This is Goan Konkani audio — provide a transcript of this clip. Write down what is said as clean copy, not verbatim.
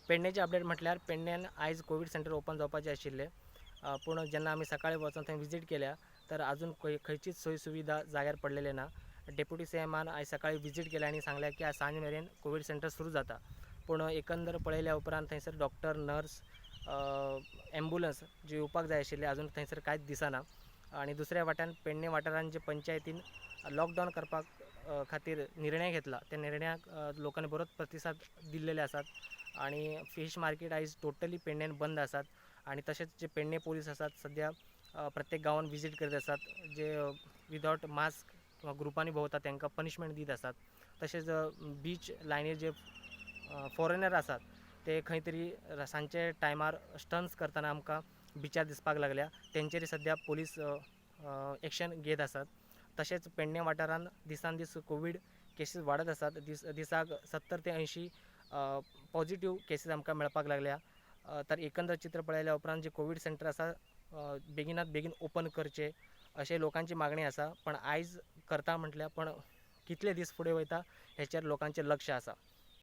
पेडणेचे अपडेट म्हटल्यार पेडण्यान आयज कोवीड सेंटर ओपन जावपाचें आशिल्लें, पूण जेन्ना आमी सकाळीं वचोन थंय विजीट केल्या तर अजून खंयचीच सोय सुविधा जाग्यार पडलेली ना. डेप्युटी सीएमान आयज सकाळीं विजीट केल्या आनी सांगलें की आज सांज मेरेन कोवीड सेंटर सुरू जाता, पूण एकंदर पळयल्या उपरांत थंयसर डॉक्टर, नर्स, एम्बुलन्स जी येवपाक जाय आशिल्ली अजून थंयसर कांयच दिसना. आनी दुसऱ्या वाट्यान पेडणे वाठारान जे पंचायतीन लॉकडावन करपाक खातीर निर्णय घेतला त्या निर्णयाक लोकांनी बरोच प्रतिसाद दिल्लेले आसात आनी फीश मार्केट आयज टोटली पेडण्यान बंद आसात. आनी तशेंच जे पेडणे पोलीस आसात सद्या प्रत्येक गांवान विजीट करीत आसात, जे विदावट मास्क किंवा ग्रुपांनी भोंवतात तांकां पनिशमेंट दीत आसात. तशेंच बीच लायनीर जे फॉरेनर आसात ते खंय तरी सांजचे टायमार स्टंट्स करतना आमकां बिचार दिसपाक लागल्या, तेंचेर सद्या पोलीस एक्शन घेत आसात. तशेंच पेडणे वाठारांत दिसान दीस कोवीड केसीस वाडत आसात. दिसाक 70 ते 80 पॉझिटीव केसीस आमकां मेळपाक लागल्या. तर एकंदर चित्र पळयल्या उपरांत जे कोवीड सेंटर आसा बेगिनात बेगीन ओपन करचें अशें लोकांची मागणी आसा, पण आयज करता म्हटल्यार पण कितले दीस फुडें वयता हेचेर लोकांचें लक्ष आसा.